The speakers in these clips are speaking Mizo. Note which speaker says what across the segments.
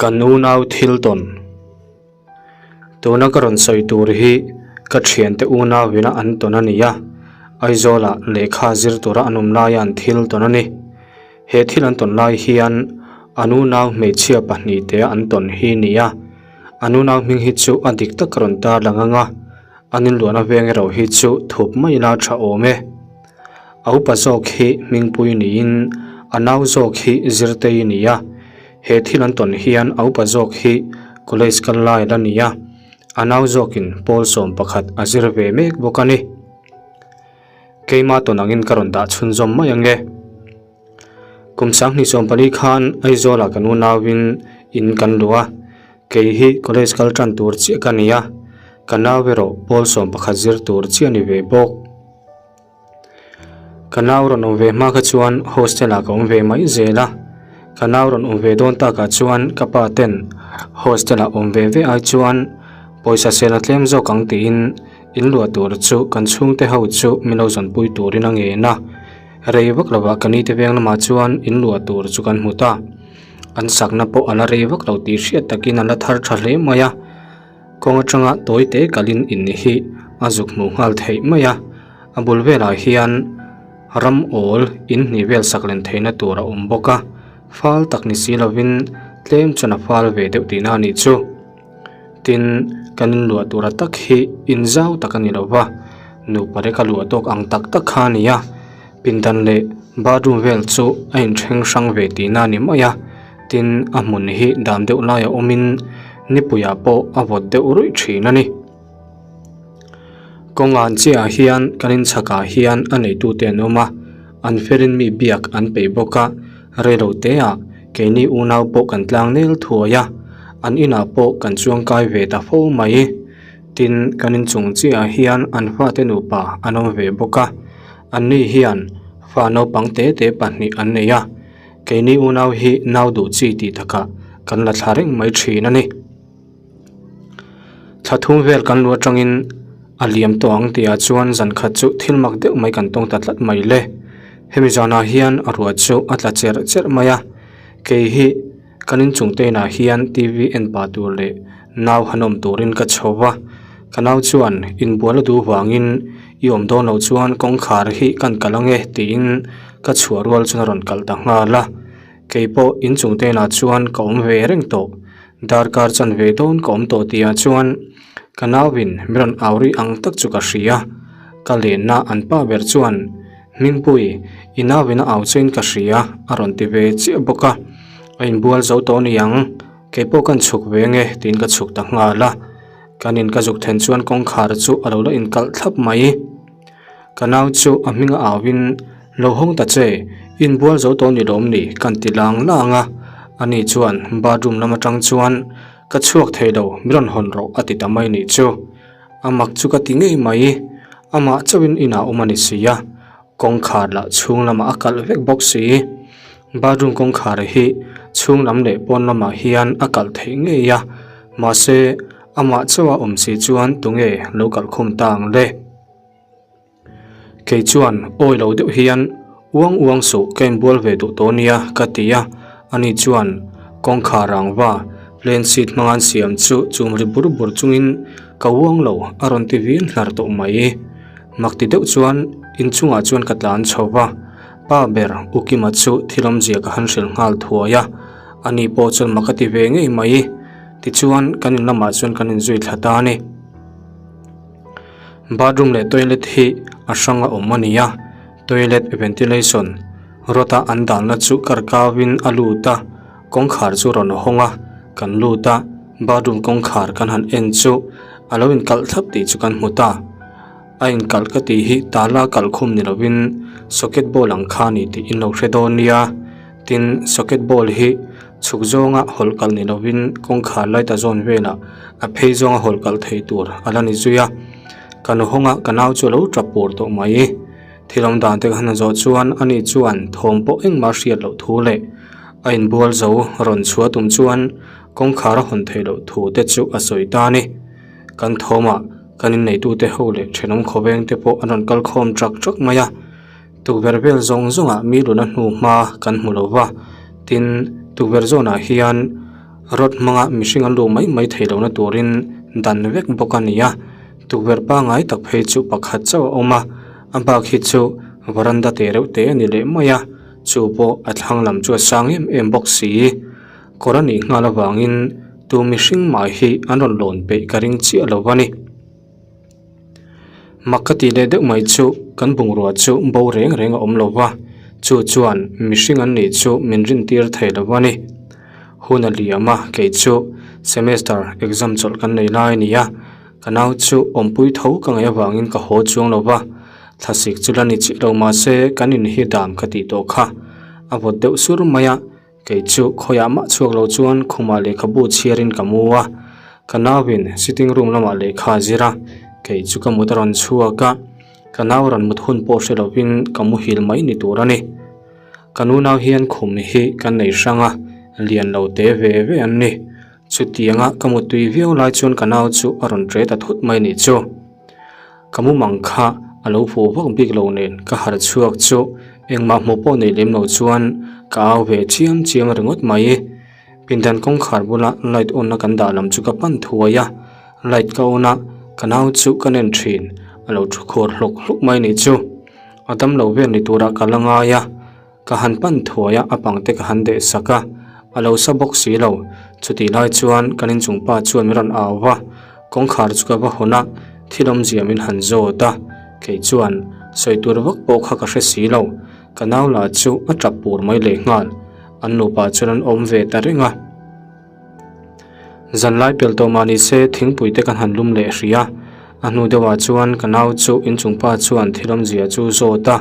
Speaker 1: Kan unau thil tawn. Tuna ka rawn sawi tur hi ka thiante unau ina an tawn a ni a, Aizawlah lehkha zir tura an awm laia an thil tawn a ni. He thil an tawn lai hian an unau hmeichhia pahnihte an tawn hi ni a, an unau hming hi chu a dik tak ka rawn tarlang ang a, an inluahna veng erawh hi chu thup mai ila tha awm e. A upa zawk hi hmingpui niin a nau zawk hi zirtei ni a, he thil an tawn hian a upa zawk hi college kal lai la ni a, a nau zawkin pawl 11 a zir ve mek bawk a ni. Keima tawn angin ka rawn dah chhunzawm mai ang e. Kum 2014 khan Aizawlah kan unauin in kan luh a, kei hi college kal tan tur chiah ka ni a, ka nau erawh pawl 11 zir tur chiah a ni ve bawk. Ka nau rawn awm ve hma kha chuan hostel ah ka awm ve mai zel a, ka nau rawn awm ve dawn takah chuan ka pa ten hostel ah awm ve ve ai chuan pawisa sel a tlem zawk ang tiin in luah tur chu kan chhungte ho chu min lo zawnpui turin a ngen a, rei vak lovah ka nite veng lamah chuan in luah tur chu kan hmu ta, an sakna pawh a la rei vak lo tih hriat takin a la thar tha hle mai a. Kawng atanga tawi te kalin in hi a zuk hmuh nghal theih mai a, a bul velah hian ram awl in hnih vel sak len theihna tur a awm bawk a, fal tak ni si lovin tlem chuan a fal ve deuh tihna a nih chu. Tin, kan inluah tura tak hi in zau tak a ni lo va, nupa reka luah tawk ang tak tak kha a ni a, pindan leh bathroom vel chu a inthleng hrang ve tihna a ni mai a. Tin, a hmun hi dan deuh laia awmin nipuiah pawh a vawt deuh ruih thin a ni. Kawngan chiahah hian kan inchhakah hian a neitute an awm a, an felin mi biak an peih bawk a, reilo teah keini unau pawh kan tlang nel thuai a, an inah pawh kan chuangkai ve ta fo mai. Tin, kan inchung chiahah hian an fate nupa an awm ve bawk a, anni hian fa naupang te te pahnih an nei a. Keini unau hi nau duh chi tih takah kan la thla reng mai thin a ni. Thla thum vel kan lu atangin a liam tawh ang tihah chuan zan khat chu thil mak deuh mai kan tawng ta tlat mai le. Hemi zanah hian a ruah chu a tla cherh cherh mai a, kei hi kan inchung te inah hian TV en pah tur leh nau han awm turin ka chho va, ka nau chuan inbual a duh vangin I awm dawn loh chuan kawngkhar hi kan kalh ange tiin ka chhuah rual chuan a rawn kalh ta nghal a. Kei pawh inchung te inah chuan ka awm ve reng tawh. Darkar chan ve dawn ka awm tawh tihah chuan ka nauin min rawn au rih ang tak chu ka hria. Ka lenna an pa ber chuan Hmingpui, i nauin a au chuin ka hria a rawn ti ve chiah bawk a. A inbual zo tawh niang, kei pawh kan chhuk ve ange tiin ka chhuk ta nghal a. Kan in ka zuk then chuan kawngkhar chu a lo la inkalh thlap mai. Ka nau chu a hming a au in, Lo hawng ta che, inbual zo tawh ni lawm ni kan ti lang lang a. Ani chuan bathroom lam atang chuan, Ka chhuak thei lo, mi rawn hawn rawh a ti ta mai nih chu. A mak chu ka ti ngei mai, amah chauhin inah awm a ni si a. Kawngkhar lah chhung lamah a kalh vek bawk si. Bathroom kawngkhar hi chhung lam leh pawn lamah hian a kalh theih ngei a, mahse amah chauha awm si chuan tunge lo kalh khum ta ang le? Kei chuan awi lo deuh hian uang uang suh ka inbual ve duh tawh nia ka ti a, ani chuan kawngkhar rangva plane seat hmanga an siam chu chum ri bur bur chungin ka uang lo a rawn ti vin hlar tawh mai. Mak ti deuh chuan inchungah chuan ka tlan chho va, pa ber U Kima chu thil awmzia ka han hrilh nghal thuai a, ani pawh chuan mak a ti ve ngei mai. Tichuan kan in lamah chuan kan inzui thla ta a ni. Bathroom leh toilet hi a hrang a awm a ni a, toilet ventilation rod a an dahna chu kar kau in a lut a, kawngkhar chu rawn hawng a, kan lut a, bathroom kawngkhar kan han en chu a lo inkalh thlap tih chu kan hmu ta. A inkalh ka tih hi tala kalh khum ni lovin socket ball ang kha a ni tih in lo hre dawn nia. Tin, socket ball hi chhuk zawnga hawlh kalh ni lovin kawngkhar light a zawn velah a phei zawnga hawlh kalh thei tur a la ni zui a. Kan hawng a, ka nau chu a lo tap pur tawh mai. Thil awm dan te ka han zawh chuan ani chuan thawm pawh engmah hriat loh thu leh a inbual zo rawn chhuah tum chuan kawngkhar a hawn theih loh thu te chu a sawi ta a ni. Kan thawmah kan inneitute ho leh thenawm khawveng te pawh an rawn kal khawm trak trak mai a, tukverh vel zawng zawngah mi luna hnu hma kan hmu lo va, tin tukverh zawnah hian. Rod hmanga mihring an luh mai mai theih lohna turin dan vek bawk a ni a, tukverh pangngai tak phei chu pakhat chauh a awm a, a bak hi chu varanda te reuh te a ni leh mai a, chu pawh a thlang lam chu a sang em em bawk si. Kawr a nih nghal avangin tu mihring mah hi an rawn lawn peih ka ring chiah lo a ni. Mak ka tih leh deuh mai chu kan bungrua chu bo reng reng a awm lo va, chu chuan mihring an nih chu min rin tir thei lo a ni. Hun a liam a, kei chu semester exam chawlh kan nei lai a ni a, ka nau chu awmpui tho ka ngaih avangin ka haw chuang lo va, thlasik chu la ni chiah lo mahse kan in hi dam ka tih tawh kha a vawt deuh sur mai a. Kei chu khawiah mah chhuak lo chuan khumah lehkhabu chhiarin ka mu a, ka nauin sitting room lamah lehkha a zir a, kei chu ka mut a rawn chhuak a, ka nau rawn mut hun pawh hre lovin ka muhil mai ni tur a ni. Ka nu nau hian khum hi kan nei hrang a, lian lo te ve ve an ni. Chutianga ka muttui viau lai chuan ka nau chu a rawn ṭe ta thut mai nih chu. Ka mumang kha a lo fuh vak bik lo nen ka harh chhuak chu engmah hmuh pawh nei lem lo chuan ka au ve chiam chiam ringawt mai. Pindan kawngkhar bula light on na kan dah lam chu ka pan thuai a, light ka on a, ka nau chu ka nen thin, a lo thu khur hlawk hlawk mai nih chu. A damlo vel ni turah ka la ngai a. Ka han pan thuai a, a pang te ka han deh sak a, a lo sa bawk si lo. Chutih lai chuan kan inchung pa chuan min rawn au va, kawngkhar chu ka va hawn a, thil awmzia min han zawt a, kei chuan sawi tur vak pawh kha ka hre si lo. Ka nau lah chu a tap pur mai leh nghal, an nupa chuan an awm ve ta reng a. Zanlai pel tawh mah ni se thingpui te kan han lum leh hrih a, a hnu deuhah chuan ka nau chu inchung pa chuan thil awmzia chu zawt a,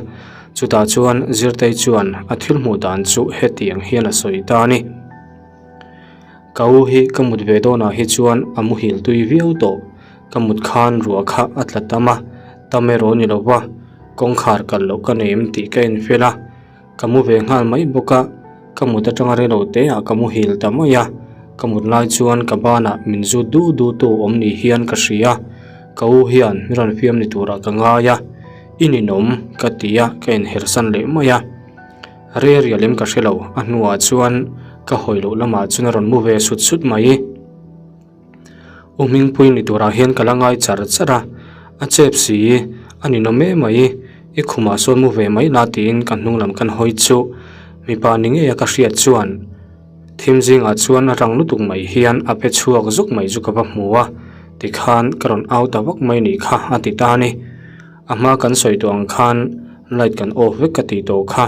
Speaker 1: chutah chuan Zirtei chuan a thil hmuh dan chu hetiang hian a sawi ta a ni. Ka u hi ka mut ve dawnah hi chuan a muhil tui viau tawh, ka mut khan ruah kha a tla tam a, tam erawh ni lova kawngkhar kalh loh ka nei em tih ka enfel a. Ka mu ve nghal mai bawk a, ka mut atanga rei lo te ah ka muhil ta mai a, ka mut lai chuan ka banah min zut du du tu awm ni hian ka hria, ka u hian min rawn fiam ni turah ka ngai a, i ninawm ka ti a ka inher san leh mai a, rei rial em ka hre lo, a hnuah chuan ka hawi loh lamah chuan a rawn mu ve sut sut mai. U Hmingpui ni turah hian ka la ngai char char a, a chep si, a ninawm em mai, i khumah sawn mu ve mai la tiin ka hnung lam kan hawi chu mipa ni ngei a ka hriat chuan thim zingah chuan rang lutuk mai hian a pe chhuak zuk mai chu ka va hmu a, tikhan ka rawn au ta vak mai nih kha a ti ta a ni. A hma kan sawi tawh ang khan light kan off vek ka tih tawh kha,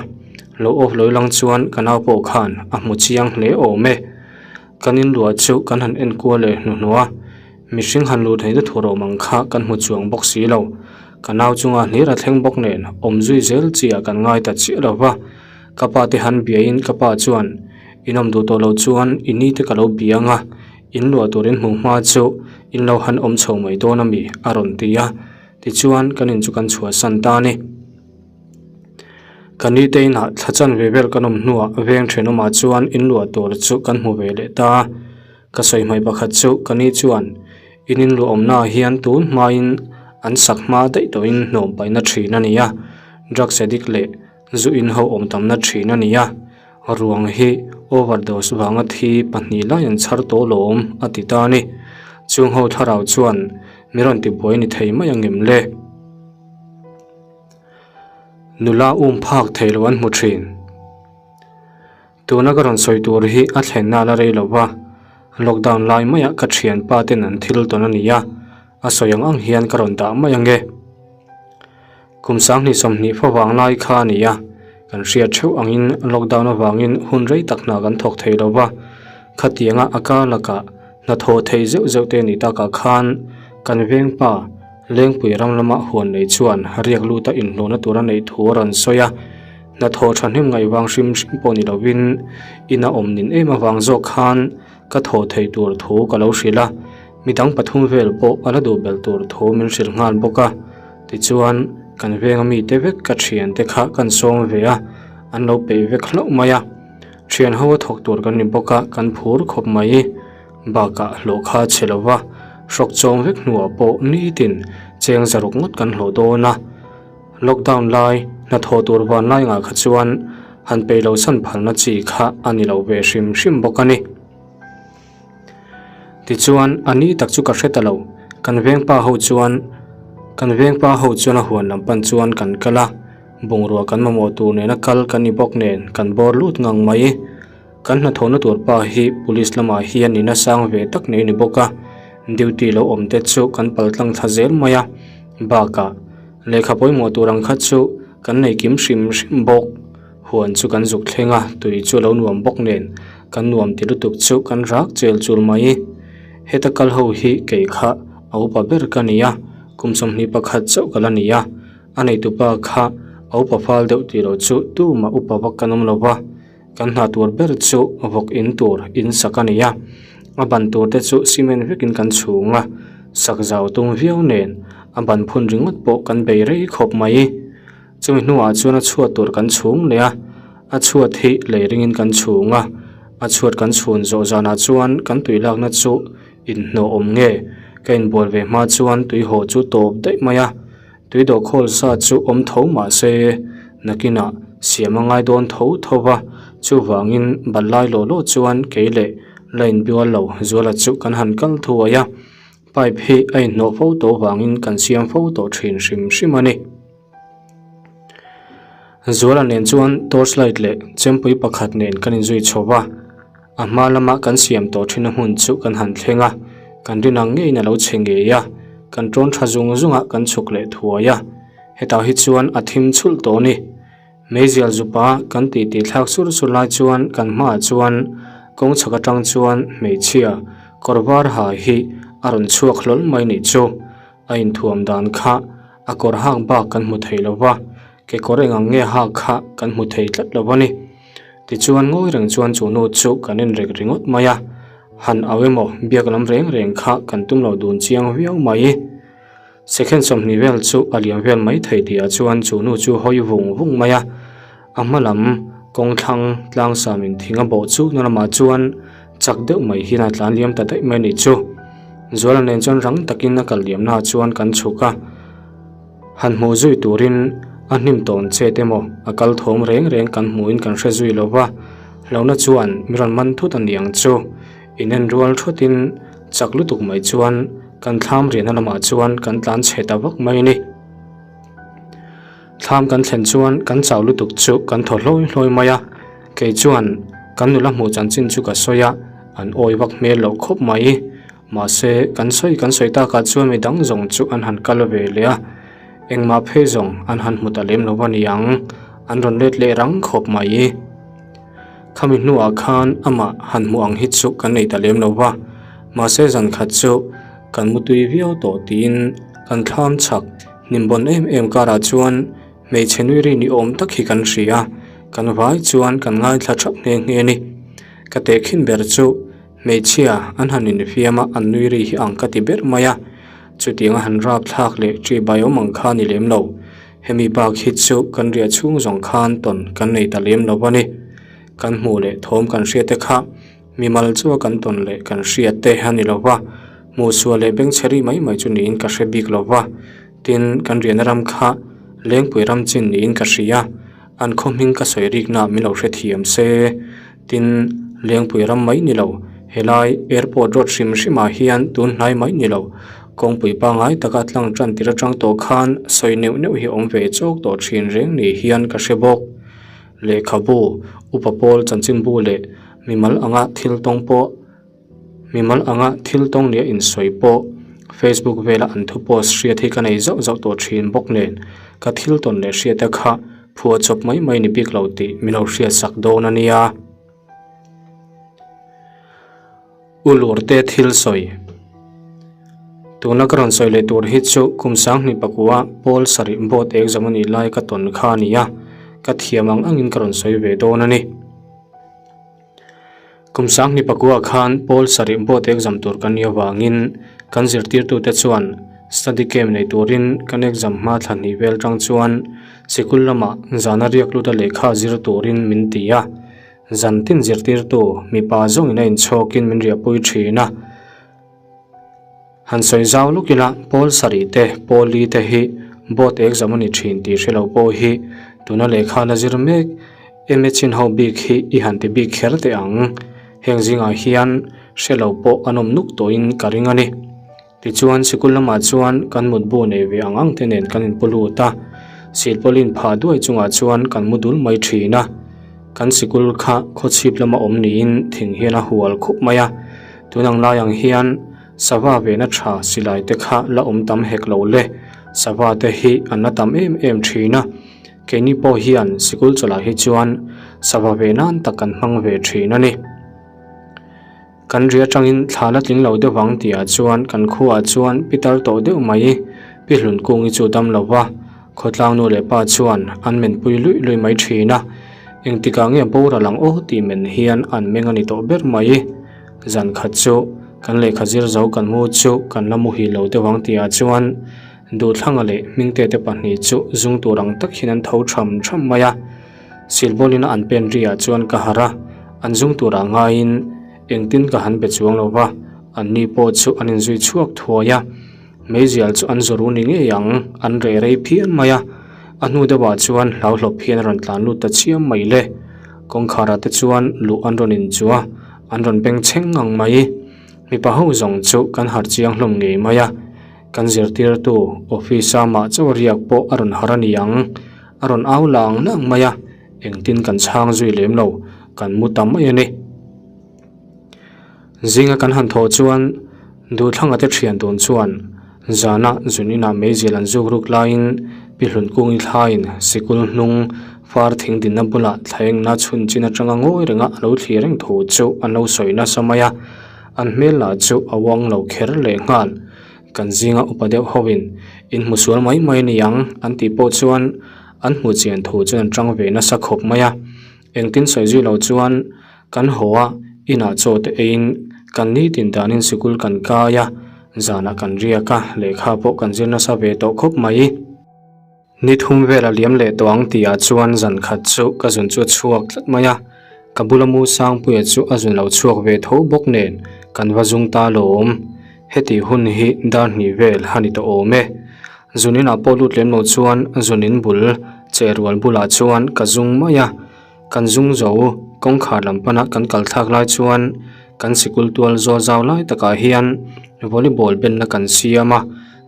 Speaker 1: lo off lo lang chuan ka nau pawh khan a hmu chiang hle awm e. Kan inluah chu kan han enkual leh hnuhnawh a, mihring han luh theihna thur awm ang kha kan hmu chuang bawk si lo. Ka nau chunga hlir a thleng bawk nen awm zui zel chiah kan ngai ta chiah lo va. Ka pa te han biain ka pa chuan, In awm duh tawh lo chuan i ni te ka lo bia ang a, in luah tur in hmuh hma chu in lo han awm chho mai dawn a mi? a rawn ti a. Tichuan kan in chu kan chhuahsan ta a ni. Ka ni te inah thla chan ve vel kan awm hnuah veng thenawmah chuan in luah tur chu kan hmu ve leh ta a. Ka sawi hmai pakhat chu ka ni chuan in in luah awmnaah hian tun hmain an sak hma daih tawhin hnawm paihna thin a ni a, drugs addict leh zu in ho awm tamna thin a ni a, ruang hi overdose vanga thi pahnih lai an chhar tawh lawm a ti ta a ni. Chung ho thlarau chuan mi rawn tibuai ni thei mai ang em le? Nula um phak thei lo an hmu thin. Tuna ka rawn sawi tur hi a thlenna la rei lo va, lockdown lai maiah ka thianpa ten an thil tawn a ni a, a sawi ang ang hian ka rawn dah mai ange. Kum 20 20 favang lai kha a ni a, kan hriat theuh angin lockdown avangin hun rei tak hna kan thawk thei lo va, khatianga a kar lakah Hnathawh theih zeuh zeuh te ni takah khan kan vengpa Lengpui ram lama huan nei chuan riak luta inhlawhna tur a neih thu a rawn sawi a. Hnathawh thahnem ngaih vang hrim hrim pawh ni lovin ina awm nin em avang zawk khan ka thawh theih tur thu ka lo hrilh a, midang pathum vel pawh a la duh belh tur thu min hrilh nghal bawk a. Tichuan kan venga mite vek ka thiante kha kan sawm ve a, an lo peih vek hlauh mai a. Thian ho a thawk tur kan ni bawk a, kan phur khawp mai. Bakah hlawh kha a chhe lo va, hrawk chawng vek hnuah pawh nitin cheng zaruk ngawt kan hlawh dawn a. Lockdown lai, hnathawh tur van lai ngah kha chuan han peih lo san phalna chi kha a ni lo ve hrim hrim bawk a ni. Tichuan, a ni tak chu ka hre ta lo. Kan veng pa ho chuan kan veng pa ho chuan a huan lam pan chuan kan kal a, bungrua kan mamawh tur nena kal kan ni bawk nen kan bawr lut ngang mai. Kan hnathawhna tur pa hi police lamah hian nihna sang ve tak nei a ni bawk a, duty lo awm te chu kan pal tlang thla zel mai a, bakah lehkha pawimawh tur ang kha chu kan nei kim hrim hrim bawk. Huan chu kan zuk thleng a, tui chu a lo nuam bawk nen kan nuam ti lutuk chu kan rak chel chul mai. Heta kal ho hi kei kha a upa ber ka ni a, kum 21 chauh ka la ni a, a neitupa kha a upa fal deuh tih loh chu tumah upa vak kan awm lo va. Kan hna tur ber chu vawk in tur in sak a ni a, a ban tur te chu cement vekin kan chhung a, sak zau tum viau nen a ban phun ringawt pawh kan bei rei khawp mai. Chumi hnuah chuan a chhuat tur kan chhung leh a, a chhuat hi lei ringin kan chhung a, a chhuat kan chhun zawh zanah chuan kan tui lakna chu inhnawh awm nge ka inbual ve hma chuan tui haw chu tawp daih mai a. Tui dawhkhawl sa chu awm tho mah se, nakinah siam a ngai dawn tho tho va, chuvangin bal lai lawh lawh chuan kei leh la inbial lo Zuala chu kan han kal thuai a, pipe hi a inhnawh fo tawh vangin kan siam fo tawh thin hrim hrim a ni. Zuala nen chuan torch light leh chempui pakhat nen kan inzui chho va, a hma lama kan siam tawh thin a hmun chu kan han thleng a, kan rin ang ngeiin a lo chhe ngei a, kan tawn tha zung zung a kan chhuk leh thuai a, hetah hi chuan a thim chhulh tawh a ni. Meizial zupa kan tih tih thlak sur sur lai chuan kan hmaah chuan kawng chhak atang chuan hmeichhia kawr var ha hi a rawn chhuak hlawl mai nih chu. A inthuam dan kha a kawr hak bak kan hmu thei lo va, kekawr eng ang nge hak kha kan hmu thei tlat lo a ni. Tichuan ngawi reng chuan chu nu chu kan en rek ringawt mai a, han au emaw biak lam reng reng kha kan tum lo dun chiang viau mai. Second 20 vel chu a liam vel mai thei tihah chuan chu nu chu hawi vung vung mai a, a hma lam kawng thlang tlang samin thing a bawh chu na lamah chuan chak deuh mai hian a tlan liam ta daih mai a nih chu. Zuala nen chuan rang takin a kal liamnaah chuan kan chhuk a. Han hmuh zui turin a hnim tawn chet emaw a kal thawm reng reng kan hmuhin kan hre zui lo va, hlauhna chuan mi rawn man thut a ni ang chu. Inen rual thutin chak lutuk mai chuan kan thlam riahna lamah chuan kan tlan chhe ta vak mai a ni. Thlam kan thlen chuan kan chau lutuk chu kan thaw hlawi hlawi mai a, kei chuan kan nula hmuh chanchin chu ka sawi a, an awi vak hmel loh khawp mai. Mahse, kan sawi kan sawi takah chuan mi dang zawng chu an han kal ve leh a, engmah phei zawng an han hmu ta lem lo a ni ang, an rawn let leh rang khawp mai. Khami hnuah khan amah han hmuh ang hi chu kan nei ta lem lo va, mahse zan khat chu kan mutui viau tawh tiin kan thlam chhak hnim bawn em em karah chuan hmeichhe nui ri ni awm tak hi kan hria, kan vai chuan kan ngaithla thap nghe nghe a ni. Ka tehkhin ber chu. Hmeichhia an han infiam a, an nui ri hi ang ka ti ber mai a, chutiang a han rap thlak leh ṭi bai awm ang kha ni lem lo. Hemi bak hi chu kan riah chhung zawng khan tawn kan nei ta lem lo a ni. Kan hmuh leh thawm kan hriat te kha mimal chu a kan tawn leh kan hriat te a ni lo va, hmuhsual leh bengchhe ri mai mai chu niin ka hre bik lo va. Tin, kan riahna ram kha Lengpui ram chin niin ka hria, an khaw hming ka sawi rikna min lo hrethiam se. Tin, Lengpui ram mai ni lo, helai airport road hrim hrimah hian tun hnai mai ni lo, kawngpui pangngai taka tlang tan tir atang tawh khan sawi neuh neuh hi awm ve chawk tawh thin reng ni hian ka hre bawk. Lehkhabu, upa pawl chanchinbu leh mimal anga thil tawng pawh mimal anga thil tawng nia insawi pawh Facebook vela an thu post hriat hi ka nei zauh zauh tawh thin bawk nen ka thil tawn leh hriat te kha Phuah chawp mai mai ni bik lo tih min lo hriatsak dawn a nia. U Lurte thil sawi. Tuna ka rawn sawi leh tur hi chu kum 2009 pawl sarih board exam a nih lai ka tawn kha a ni a, ka thiam ang angin ka rawn sawi ve dawn a ni. Kum 2009 khan pawl sarih board exam tur kan nih avangin kan zirtirtute chuan study camp nei turin kan exam hma thla hnih vel tang chuan sikul lamah zana riak lut a lehkha zir turin min ti a. Zan tin zirtirtu mipa zawngin a inchhawkin min riahpui thin a. Han sawi zau luk ila pawl sarih te pawl li te hi board exam a ni thin tih hre lo pawh hi tuna lehkha la zir mek MA chin ho bik hi i han ti bik kher teh ang. Heng zingah hian hre lo pawh an awm nuk tawhin ka ring a ni. Tichuan sikul lamah chuan kan mutbu nei ve ang ang te nen kan inpu lut a, silpawlin phah duai chungah chuan kan mu dul mai thin a. Kan sikul kha khawchhip lama awm niin thing hian a hual khup mai a, tun ang lai ang hian sava vehna tha silai te kha la awm tam hek lo le, sava te hi an la tam em em thin a. Keini pawh hian sikul chawlhah hi chuan sava ve nan tak kan hmang ve thin a ni. Kan ri atangin thla la tling lo deuh vang tihah chuan kan khuaah chuan pitar tawh deuh mai Pi Hlunkungi chu dam lo va, khawtlang nu leh pa chuan an menpui luih luih mai thin a. Engtikah nge boral ang aw tih men hian an meng a ni tawh ber mai. Zan khat chu kan lehkha zir zo kan mu chu kan la muhil lo deuh ang tihah chuan Duhthlanga leh Hmingtete pahnih chu zung tur ang tak hian an tho tham tham mai a. Silbawlina an pen riah chuan ka harh a, an zung turah ngaiin engtin ka han be chuang lo va, anni pawh chu an inzui chhuak thuai a. Meizial chu an zawru ni ngei ang, an reh rei phian mai a. A hnu deuhah chuan hlauhlawp hian a rawn tlan lut ta chiam mai le. Kawngkharah te chuan luh an rawn inchuh a, an rawn beng chheng ngang mai. Mipa ho zawng chu kan harh chiang hlawm ngei mai a. Kan zirtirtu office a mah chauh riak pawh a rawn har a ni ang, a rawn au lang lang mai a, engtin kan chhang zui lem lo, kan mu ta mai a ni. Zinga kan han thawh chuan Duhthlanga te thian tun chuan zana zun inah meizial an zuk ruk laiin Pi Hlunkungi thlaiin sikul hnung far thing dinna bulah thlaengna chhun chin atanga ngawi renga a lo thlir reng thu chu an lo sawi nasa mai a, an hmel lah chu a uang lo kher lehnghal. Kan zinga upa deuh hoin in hmu sual mai mai a ni ang an tih pawh chuan an hmu chian thu chuan an tang ve nasa khawp mai a. Engtin sawi zui lo chuan kan haw a, inah chaw te eiin kan nitin danin sikul kan kai a, zanah kan riak a, lehkha pawh kan zir nasa ve tawh khawp mai. Ni thum vel a liam leh tawh ang tihah chuan zan khat chu ka zun chu a chhuak tlat mai a, ka bula mu Sangpuia chu a zun lo chhuak ve tho bawk nen kan va zung ta lawm. Heti hun hi dar hnih vel a ni tawh awm e. Zun inah pawh lut lem lo chuan zun in bul che rual bulah chuan ka zung mai a, kan zung zo kawngkhar lam pana kan kal thlak lai chuan kan sikul tual zawl zau lai takah hian volleyball benna kan siam a.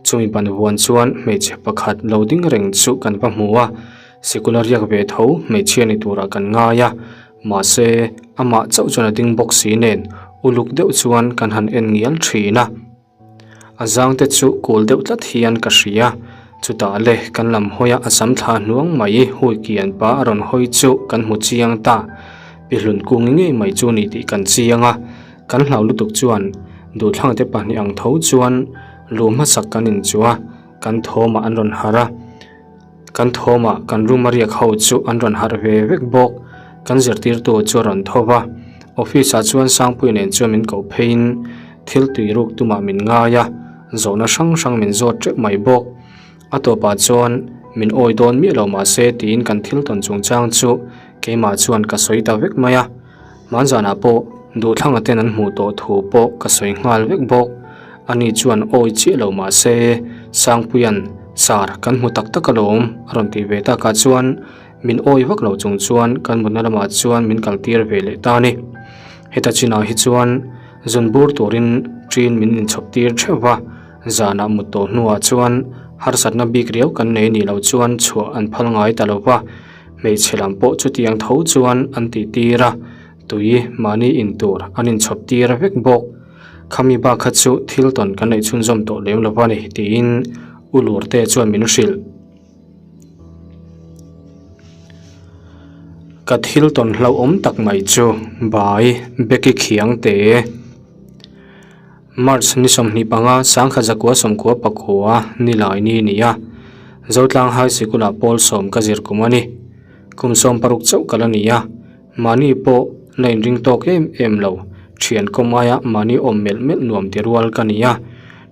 Speaker 1: Chumi ban vuan chuan hmeichhe pakhat lo ding reng chu kan va hmu a, sikul a riak ve tho hmeichhia ni turah kan ngai a, mahse amah chauh chuan a ding bawk si nen uluk deuh chuan kan han en ngial thin a. A zang te chu kul deuh tlat hian ka hria, chutah le kan lam hawi a a sam thla hnuang mai hui kian pa a rawn hawi chu kan hmu chiang ta, pi hlun kungi ngei mai chu ni tih kan chiang a, kan hlau lutuk chuan duhthlang te pahnih ang tho chuan Lu hmasak kan inchuh a, kan thawmah an rawn harh a, kan thawmah kan room a riak ho chu an rawn harh ve vek bawk. Kan zirtirtu chu a rawn tho va, office ah chuan Sangpuii nen chuan min koh pheiin thil tui ruk tumah min ngai a, zawhna hrang hrang min zawt teuh mai bawk. A tawpah chuan min awi dawn miah lo mahse tiin kan thil tawn chungchang chu keimah chuan ka sawi ta vek mai a. Hmanzanah pawh Duhthlanga ten an hmuh tawh thu pawh ka sawi nghal vek bawk. Ani chuan awi chiah lo mahse Sangpuia'n Sir kan hmu tak tak alawm a rawn tih ve takah chuan min awi vak lo chung chuan kan mutna lamah chuan min kal tir ve leh ta a ni. Heta chinah hi chuan zun bur turin ṭin min inchhawp tir theuh va, zanah mut tawh hnuah chuan harsatna bik riau kan nei nih loh chuan chhuah an phal ngai ta lo va. Hmeichhe lam pawh chutiang tho chuan an tih tir a, tui mahni in tur an inchhawp tir vek bawk. Khami bak kha chu thil tawn kan neih chhunzawm tawh lem lo a ni tiin U Lurte chuan min hrilh. Ka thil tawn hlauhawm tak mai chu bai Becky Khiangte. March ni 25 sangkhat zakua sawmkua pakua ni lai ni ni a, Zotlang High Sikul-ah pawl sawm ka zir kum a ni. Kum 16 chauh kal a ni a, mahni pawh la inring tawk em em lo, thian kawm aia mahni awm melh melh nuam ti rual ka ni a.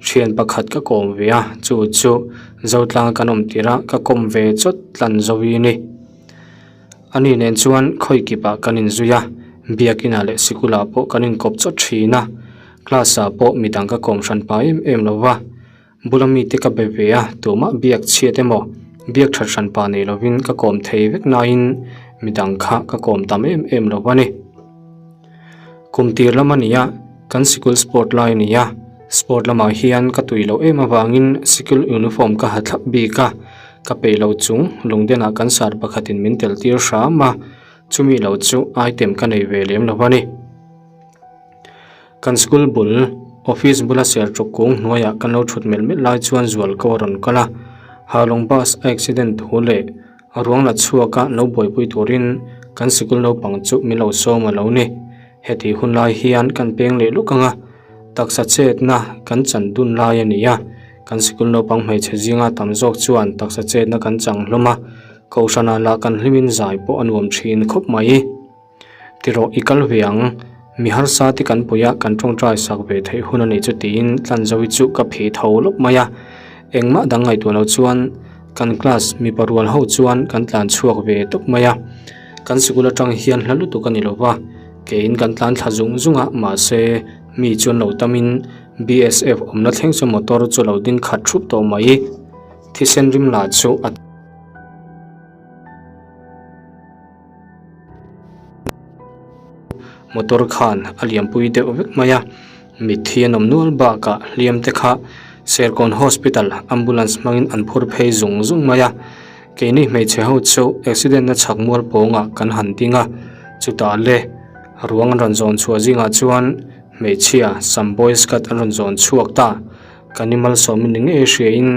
Speaker 1: Thian pakhat ka kawm ve a, chu chu Zotlanga kan awm tirh a ka kawm ve chawt tlan zo i ni. Ani nen chuan khawi kipah kan inzui a, biakinah leh sikulah pawh kan inkawp chawt thin a. Class-ah pawh midang ka kawm hran pa em em lo va, bula mite ka be ve a, tumah biak chhiat emaw, biak that hran pa nei lovin ka kawm thei vek nain midang kha ka kawm tam em em lo a ni. Kum tir lam a ni a, kan sikul sport lai a ni a, sport lamah hian ka tui loh em avangin sikul uniform ka ha thlap bik a, ka peih lo chung lungdenah kan sar pakhatin min tel tir hram a, chumi lo chu item ka nei ve lem lo a ni. Kan school bul office bula serṭawk kung hnuaiah kan lo ṭhut melh melh lai chuan zualko a rawn kal a, Halawng bus a accident thu leh A ruang la chhuak a lo buaipui turin kan sikul naupang chu min lo sawm a lo ni. Heti hun lai hian kan peng leh luk ang a, taksa chetna kan chan dun lai a ni a. Kan sikul naupang hmeichhe zinga tam zawk chuan taksa chetna kan chang hlawm a, kohhranah lah kan hlimin zai pawh a nuam thin khawp mai. Tirawh i kal ve ang, mi harsa te kan puia kan tawngtai sak ve theih hun a nih chu tiin Tlanzovi chu ka phih tho lawp mai a, engmah dang ngaihtuah lo chuan kan class mipa rual ho chuan kan tlan chhuak ve tawp mai a, kan sikul atang hian hla lutuk a ni lo va, keiin kan tlan thla zung zung a mahse mi chuan lo tamin BSF awmna thleng chu motor chu lo ding khat thup tawh mai, thisen rim lah chu a. Motor khan a liampui deuh vek mai a mitthi an awm nual bakah hliam te kha Serkawn hospital ambulance hmangin an phur phei zung zung mai a keini hmeichhe ho chu accident na chhak mual pawngah kan han ding a chutah le ruang an rawn zawn chhuah zingah chuan hmeichhia sam boys cut an rawn zawn chhuak ta kan i malsawmin ni ngei hriain.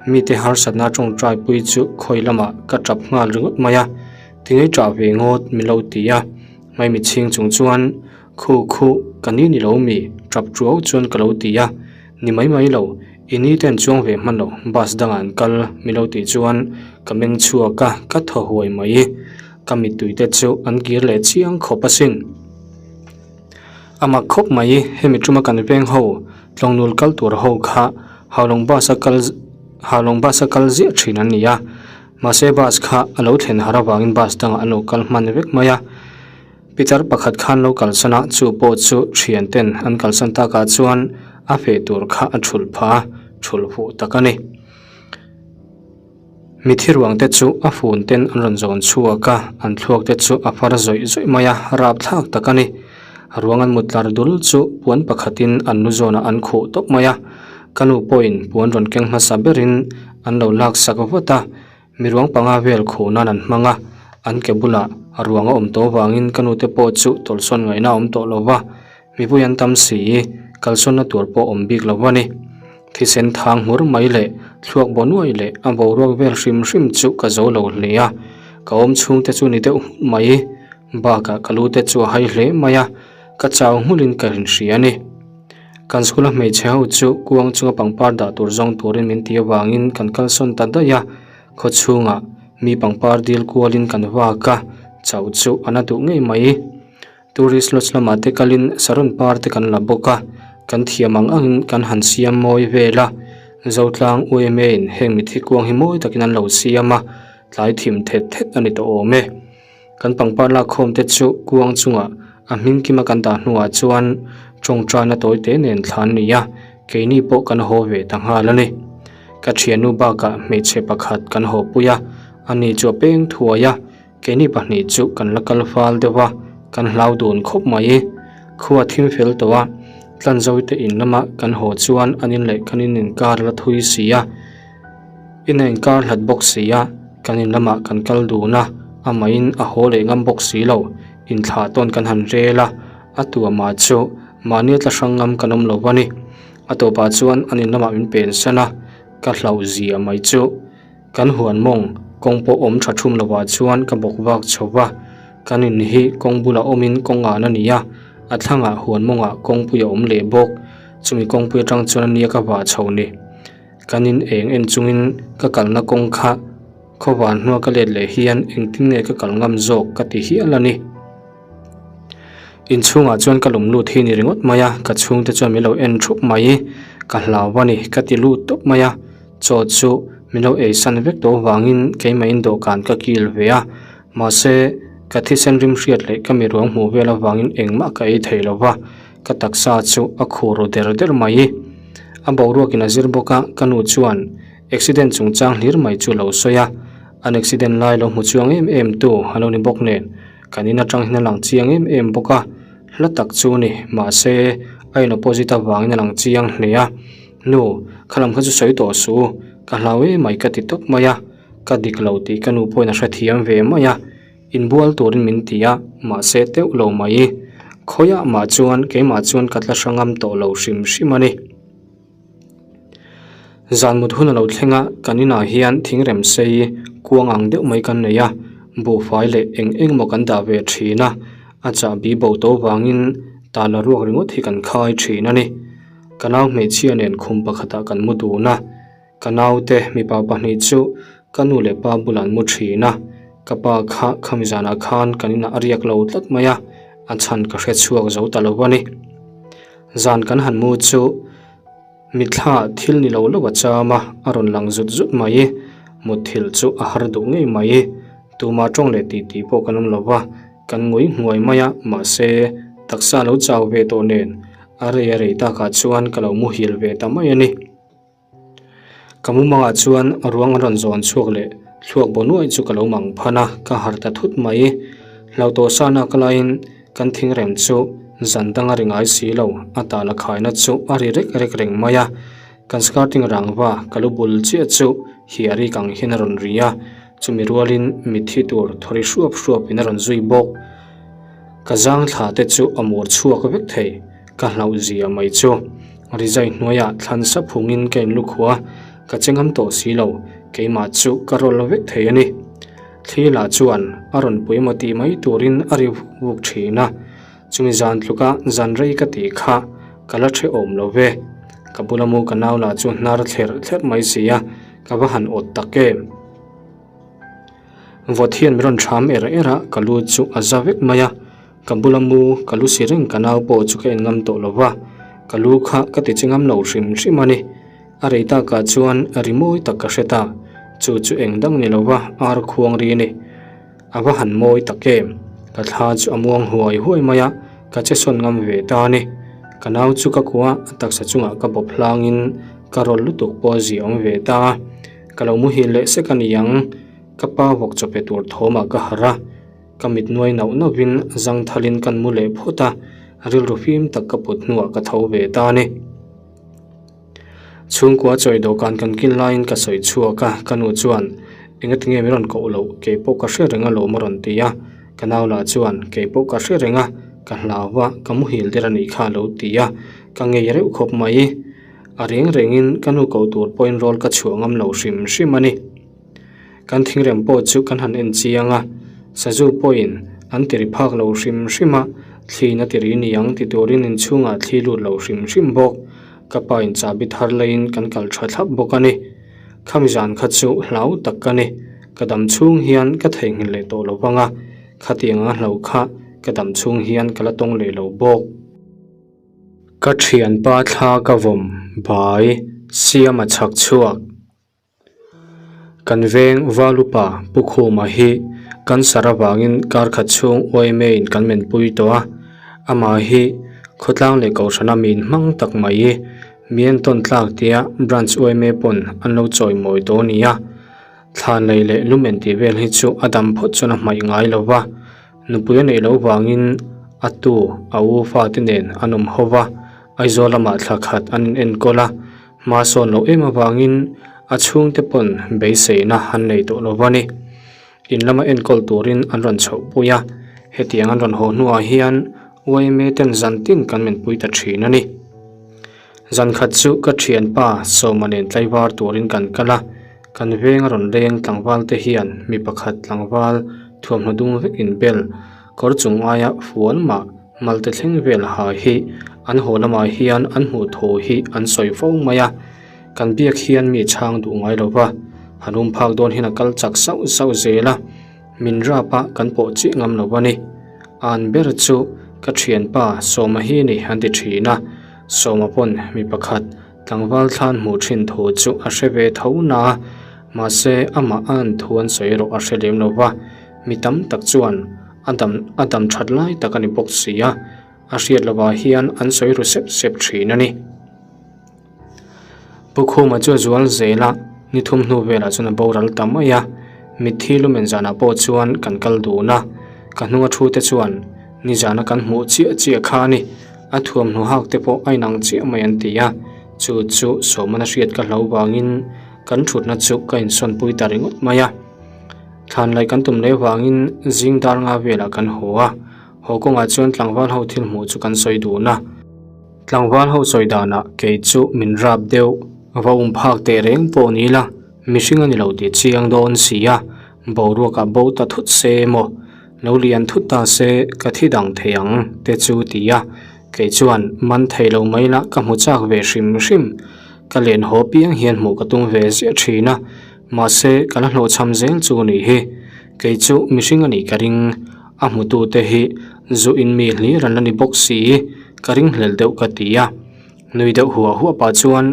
Speaker 1: Mite harsatna tawngtai pui chu khawi lamah ka tap nghal ringawt mai a, tinge tah ve ngawt min lo ti a, Maimi chhing chung chuan Khu khu ka ni ni lo mi tap tuau chuan ka lo ti a, ni mai mai lo, i ni te an chuang ve hman lo, bus dangah an kal min lo tih chuan ka meng chhuak a, ka thaw huai mai, ka mittui te chu an kir leh chiang khawp asin. A mak khawp mai, hemi tuma kan veng ho tlawngnul kal tur ho kha Haulawng bus a kal Haulawng bus a kal ziah thin an ni a, mahse bus kha a lo thlen har avangin bus dangah an lo kal hman vek mai a. Pitar pakhat khan lo kalsan a, chu pawh chu thian ten an kalsan takah chuan a feh tur kha a thulh phah a, thulh fuh tak a ni. Mithi ruang te chu a fun ten an rawn zawn chhuak a, an thluak te chu a far zawih zawih mai a, rapthlak tak a ni. Ruang an mut tlar dul chu puan pakhatin an lu zawnah an khuh tawp mai a, ka nu pawhin puan rawn keng hmasa berin an lo laksak vat a, mi ruang panga vel khuh nan an hmang a, an ke bulah ruang a awm tawh avangin ka nu te pawh chu tawlhsawn ngaihna a awm tawh lo va, mipui an tam si, kalsawnna tur pawh awm bik lo a ni. Thisen thang hmur mai leh thluak baw nuai leh a boruak vel hrim hrim chu ka zo lo hle a, ka awm chhung te chu ni deuh hmul mai. Bakah ka lu te chu a hai hle mai a, ka chau nghulin ka rinhria a ni. Kan school a hmeichhe ho chu kuang chunga pangpar dah tur zawng turin min ti avangin kan kalsawn ta daih a, khaw chhungah mi pangpar dil kualin kan vak a, chauh chu a na duh ngei mai. Tourist lodge lamah te kalin saron par te kan la bawk a, kan thiam ang angin kan han siam mawi vel a, Zotlang UMA in heng mithi kuang hi mawi takin an lo siam a, tlai thim thet thet a ni tawh awm e. Kan pangpar lakkhawm te chu kuang chungah a hming kima kan dah hnuah chuan tawngtaina tawi te nen thla an ni a, keini pawh kan haw ve ta nghal a ni. Ka thiannu bakah hmeichhe pakhat kan haw pui a, ani chu a peng thuai a. Keini pahnih chu kan la kal fal deuh a, kan hlau dun khawp mai. Khua thim fel tawh a, Tlanzawite in lama kan haw chuan an in leh kan in inkar la thui si a, in a inkar hlat bawk si a, kan in lamah kan kal dun a, amahin a haw leh ngam bawk si lo, inthlah tawn kan han rel a, a tuamah chu mahni a tla hrang ngam kan awm lo a ni. A tawpah chuan an in lamah min pensan a, ka hlauh zia mai chu. Kan huan mawng kawng pawh awm tha thum lovah chuan ka bawk vak chho va, kan in hi kawng bulah awmin kawng an a ni a, a thlangah huan mawngah kawngpui a awm leh bawk, chumi kawngpui atang chuan a nia ka vah chho ni. Kan in eng en chungin ka kalna kawng kha khawvan hnua ka let leh hian engtin nge ka kal ngam zawk ka ti hial a ni. Inchhungah chuan ka lum lut hi ni ringawt mai a, ka chhungte chuan min lo en thup mai, ka hlau a ni ka ti lut tawp mai a. Chaw chu min lo ei san vek tawh avangin keimahin dawhkan ka kil ve a, mahse ka thisen rim hriat leh ka mi ruang hmuh vel avangin engmah ka ei thei lo va, ka taksa chu a khur ru der der mai. A boruakin a zir bawk a, ka nu chuan accident chungchang hlir mai chu lo sawi a, an accident lai lo hmu chuang em em tu a lo ni bawk nen, kan in atang hian a lang chiang em em bawk a. Hla tak chu ni, mahse a in opposite avangin a lang chiang hle a. Nu, khalam kha chu sawi tawh suh u, ka hlau emai ka ti tawp mai a, ka dik lo tih ka nu pawhin a hrethiam ve mai a. Inbual turin min ti a, mahse teuh lo mai. Khawiah mah chuan keimah chuan ka tla hrangam tawh lo hrim hrim a ni. Zan mut hun a lo thleng a, kan inah hian thingrem sei kuang ang deuh mai kan nei a, buhfai leh eng eng emaw kan dah ve thin a, a chahbi bo to vangin tala ruak ringawt hi kan khai thin a ni. Ka nau hmeichhia nen khum pakhatah kan mu dun a, ka naute mipa pahnih chu ka nu leh pa bulah an mu thin a, ka pa kha khami zanah khan kan inah a riak lo tlat mai a, a chhan ka hre chhuak zo ta lo a ni. Zan kan han mu chu mithla thil ni lo lo a cham a, a rawn lang zut zut mai. Mutthilh chu a har duh ngei mai. Tuma tawng leh tih tih pawh kan awm lo va, kan ngui hnuai mai a, mahse taksa lo chau ve tawh nen a rei a rei takah chuan ka lo muhil ve ta mai a ni. Ka mumangah chuan ruang an rawn zawn chhuak leh thluak baw nuaih chu ka lo mang phan a, ka harh ta thut mai. Hlauhtawh sana ka laiin kan thingrem chu zan dang a ri ngai si lo, a tala khaina chu a ri rek rek reng mai a. Kan skirting rangva ka lu bul chiah chu hiarik ang hian a rawn ri a, chumi rualin mitthi tur thawri hruap hruapin a rawn zui bawk. Ka zang thla te chu a mur chhuak vek thei, ka hlauh zia mai chu. Rizai hnuaiah thlan sap hungin ka inlukhuah a, ka che ngam tawh si lo, keimah chu ka rawl vek thei a ni. Thli lah chuan a rawn pui emaw tih mai turin a ri vuk vuk thin a, chumi zan tluka zan rei ka tih kha ka la hrehawm lo ve. Ka bula mu ka nau lah chu hnar thlerh thlerh mai si a, ka va han awt tak em. Vawt hian min rawn ṭham er er a, ka lu chu a za vek mai a, ka bula mu ka lu si reng ka nau pawh chu ka en ngam tawh lo va, ka lu kha ka ti che ngam lo hrim hrim a ni. A rei takah chuan ri mawi tak ka hre ta, chu chu eng dang ni lo va ar khuang ri a ni. A va han mawi tak em, ka thla chu a muang huai huai mai a, ka che sawn ngam ve ta a ni. Ka nau chu ka kuah a, a taksa chungah ka bawp hlangin ka rawl lutuk pawh a ziaawm ve ta a. Ka lo muhil leh sek a ni ang, ka pa vawk chaw pe tur thawmah ka harh a, ka mit nuai nauh nauhin zang thalin kan mu leh phawt a, rilru fim tak ka put hnuah ka tho ve ta a ni. Chhungkua chawi dawhkan kan kil laiin ka sawi chhuak a, ka nu chuan engatinge min rawn koh loh, kei pawh ka hre reng alawm a rawn ti a, ka nau lah chuan kei pawh ka hre reng a, ka hlau va, ka muhil der a nih kha a lo ti a, ka ngei reuh khawp mai. A reng rengin ka nu koh tur pawhin rawl ka chhuah ngam lo hrim hrim a ni. Kan thingrem pawh chu kan han en chiang a, sazu pawhin an tiri phak lo hrim hrim a, thliin a tiri niang ti turin inchhungah thli lut lo hrim hrim bawk. Ka pa in chahbi thar laiin kan kal tha thlap bawk a ni. Khami zan kha chu hlau tak ka ni. Ka dam chhung hian ka theihnghilh leh tawh lo vang a, khatiang a hlo kha ka dam chhung hian ka la tawng leh lo bawk. Ka thianpa thla ka vawm bai siam a chhak chhuak. Kan veng Valupa Pu Khuma hi cancer avangin kar khat chhung YMA in kan menpui tawh a, amah hi khawtlang leh kohhrana min hmang tak mai mi entawn tlak tia branch YMA pawn an lo chawimawi tawh a ni a. Thla nei leh lumen tih vel hi chu a dam phawt chuan a hmaih ngai lo va. Nupui a neih loh vangin a tu a u fate nen an awm ho va, Aizawl lamah thla khat an in enkawl a, hma sawn loh em avangin a chhungte pawn beiseina an nei tawh lo va ni. In lama enkawl turin an rawn chhoh pui a, hetiang an rawn haw hnuah hian YMA ten zan tin kan menpui ta thin a ni. Zan khat chu ka thianpa Sawma nen tlaivar turin kan kal a, kan veng a rawn leng tlangval te hian mi pakhat tlangval thuamhnaw dung vek in bel kawr chung aia fuan mah mal te thleng vel ha hi an haw lamah hian an hmuh thu hi an sawi fo mai a, kan biak hian mi chhang duh ngai lo va, han um phak dawn hian a kal chak sauh sauh zel a. Min rap a kan pawh chiah ngam lo a ni. An ber chu ka thianpa Sawma hi ni an ti thin a, Sawma pawn mi pakhat tlangval thlan hmuh thin thu chu a hre ve tho na a, mahse amah a an thu an sawi erawh a hre lem lo va, mi tam tak chuan a dam a dam that lai tak a ni bawk si a, a hriat lovah hian an sawi ru sep sep thin a ni. Pu Khuma chu a zual zel a, ni thum hnu velah chuan a boral ta mai a, mitthi lumen zanah pawh chuan kan kal dun a, ka hnunga thu te chuan Nizana kan hmuh chiah chiah kha a ni. A thuamhnaw hak te pawh a inang chiah mai an ti a, chu chu sawmana hriat ka hlo vangin kan thutna chu ka insawnpui ta ringawt mai a. Thlan laih kan tum leh vangin zing dar nga velah kan haw a, haw kawngah chuan tlangval ho thil hmuh chu kan sawi dun a. Tlangval ho sawi danah kei chu min rap deuh, va um phak teh reng pawh ni la, mihring a ni lo tih chiang dawn si a, boruakah bo ta thut se emaw, lo lian thut ta se ka thi dang thei ang te chu ti a, kei chuan man thei lo mai la ka hmu chak ve hrim hrim, ka len haw piang hian hmuh ka tum ve ziah thin a, mahse ka la hlawhchham zel chu ni hi, kei chu mihring a nih ka ring. A hmutute hi zu in mi hlir an la ni bawk si, ka ringhlel deuh ka ti a. Nui deuh huah huah pah chuan,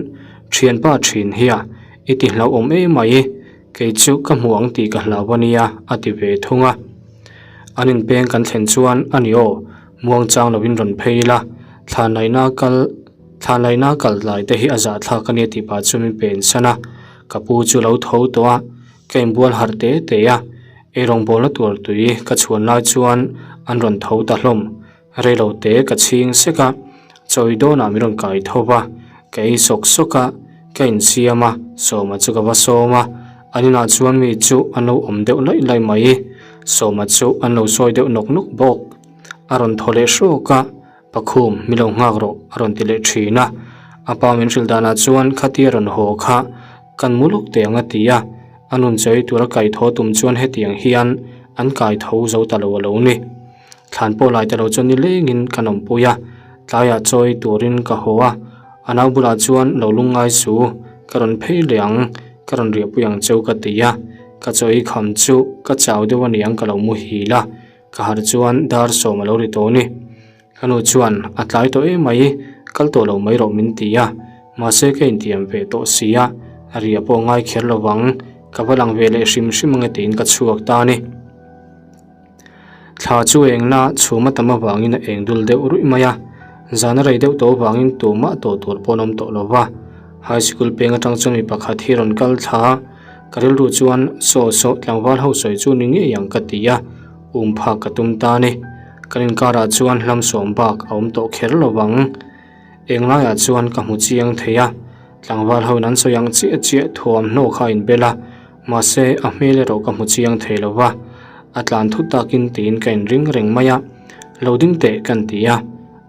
Speaker 1: Thianpa thin hia, i ti hlauhawm em mai, kei chu ka hmu ang tih ka hlau a nia, a ti ve thung a. An inpeng kan thlen chuan, A ni aw, muangchang lovin rawn phei ila, thlanlaihna kal thlanlaihna kal tlai te hi a zahthlak a nia tih pah chu min pen san a. Ka pu chu lo tho tawh a, ka inbual harh te te a. Eirawngbawlna tur tui ka chhuan lai chuan an rawn tho ta hlawm. Reilo te ka chhing sek a, chawi dawnah min rawn kai tho va, ka ei sawk sawk a, ka insiam a, Sawma chu ka va sawm a, an inah chuan mi chu an lo awm deuh laih laih mai. Sawma chu an lo sawi deuh nawk nawk bawk. A rawn thaw leh hrawk a, Pakhum, mi lo nghak rawh a rawn ti leh thin a. A pa min hrilh danah chuan khatia rawn haw kha kan mu lawk teh ang a ti a. A nun chawi tura kaithaw tum chuan hetiang hian an kaitho zo ta lo a lo ni. Thlan pawh lai ta lo chuan nilengin kan awmpui a, tlaiah chawi turin ka haw a. A nau bulah chuan lo lungngai su, ka rawn phei leh ang, ka rawn riahpui ang cheu ka ti a. Ka chawi kham chu ka chau deuh aniang ka lo muhil a. Ka harh chuan dar sawm a lo ri tawh ni. Ka nu chuan a tlai tawh em mai, kal tawh lo mai rawh min ti a. Mahse ka intiam ve tawh si a, a ria pawh ngai kher lo vang, ka va lang ve leh hrim hrim ange tiin ka chhuak ta a ni. Thla chu engna chhum a tam avangin a eng dul deuh ruih mai a, zan a rei deuh tawh avangin tumah tawh tur pawh an awm tawh lo va. High School peng atang chuan mi pakhat hi rawn kal thla a. Ka rilru chuan saw saw tlangval ho sawi chu ni ngei ang ka ti a, um phak ka tum ta ni. Kan inkarah chuan hlam sawm bak a awm tawh kher lo vang. Englaiah chuan ka hmu chiang thei a, tlangval hoin an sawi ang chiah chiah thuamhnaw kha a inbel a, mahse a hmel erawh ka hmu chiang thei lo va, a tlan thut takin tiin ka inring reng mai a, lo ding teh kan ti a,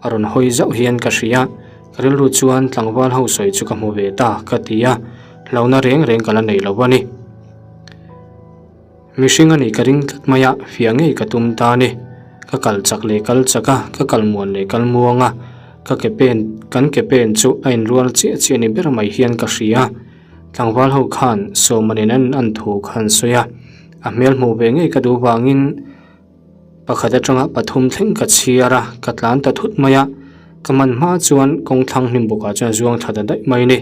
Speaker 1: a rawn hawi zauh hian ka hria. Ka rilru chuan tlangval ho sawi chu ka hmu ve ta ka ti a, hlauhna reng reng ka la nei lo a ni. Mihring a nih ka ring tlat mai a, fiah ngei ka tum ta a ni. Ka kal chak leh kal chak a, ka kal muan leh kal muang a, ka ke pen kan ke pen chu a inrual chiah chiah ni ber mai hian ka hria. Tlangval ho khan sawma nen an an thu kha an sawi a, a hmel hmuh ve ngei ka duh vangin, Pakhat atanga pathum thleng ka chhiar a, ka tlan ta thut mai a, ka man hma chuan kawng thlang hnim bawkah chuan a zuang thla ta daih mai a ni.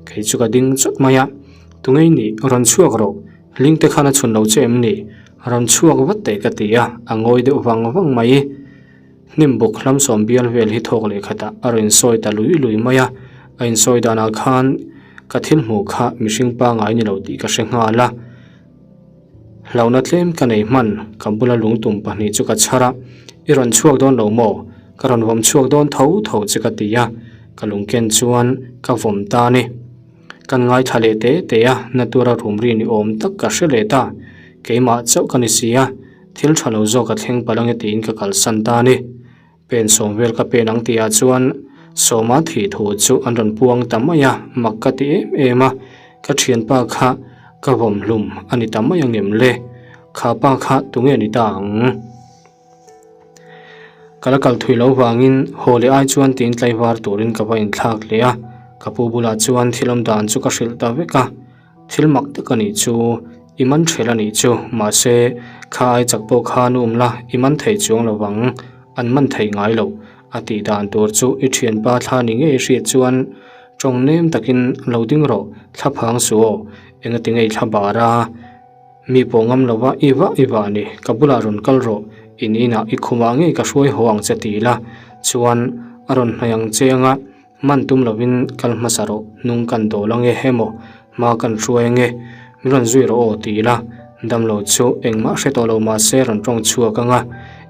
Speaker 1: Kei chu ka ding chawt mai a, Tungei nih, rawn chhuak rawh, hling te khan a chhun lo che em ni? Rawn chhuak vat teh ka ti a, a ngawi deuh vang vang mai. Hnim bawk hlam sawm bial vel hi thawk leh khatah a rawn insawi ta lui lui mai a, a insawi danah khan ka thil hmuh kha mihring pangai ni lo tih ka hre nghal a. Hlauhna tlem ka nei hman, ka bula lungtum pahnih chu ka chhar a, I rawn chhuak dawn lo maw? Ka rawn vawm chhuak dawn tho tho che ka ti a, ka lungken chuan ka vawm ta a ni. Kan ngaithla leh te te a, na tura rum ri ni awm tak ka hre leh ta. Keimah chauh ka ni si a, thil tha lo zawk a thleng palh ange tiin ka kalsan ta a ni. Pen sawm vel ka pen ang tihah chuan Sawma thih thu chu an rawn puang ta mai a, mak ka ti em em a, ka thianpa kha ka vawm hlum a ni ta mai angem le, kha pa kha tunge ni ta ang? Ka la kal thui lo vangin haw leh ai chuan tiin tlaivar turin ka va inthlak leh a, ka pu bulah chuan thil awm dan chu ka hrilh ta vek a. Thil mak tak a nih chu, i man ṭhel a nih chu, mahse, kha ai chak pawh khan um la, i man thei chuang lo vang, an man thei ngai lo, a tih dan tur chu i ṭhianpa thla ni ngei hriat chuan ṭawng nem takin lo ding rawh, thla phang suh aw, engati ngei thla bar a, mi pawh ngam lo va i vah i vah ni, ka bulah rawn kal rawh, in inah i khumah ngei ka hruai haw ang che ti la, chuan a rawn hnaih ang che anga. Man tum lovin kal hmasa rawh, nung kan dawl ange emaw, hma kan hruai ange, min rawn zui rawh aw ti ila, damlo chu engmah hre tawh lo mahse rawn tawng chhuak anga,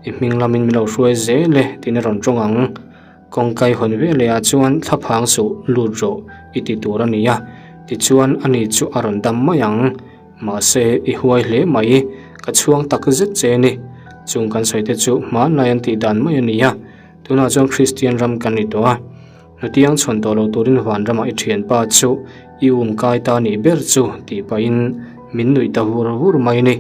Speaker 1: I hming lamin min lo hruai zel e tiin a rawn tawng ang. Kawngkai hawn veleh ah chuan thlaphang suh lut rawh i ti tur a ni a, tichuan ani chu a rawn dam mai ang. Mahse i huai hle mai, ka chhuang tak zet che ni. Chung kan sawi te chu hmanlai an tih dan mai a ni a, tunah chuan Kristian ram kan ni tawh a. Hnutiang chhawn tawh lo turin vanramah i thianpa chu i um kai ta nih ber chu tih pahin min nuih ta vur vur mai a ni.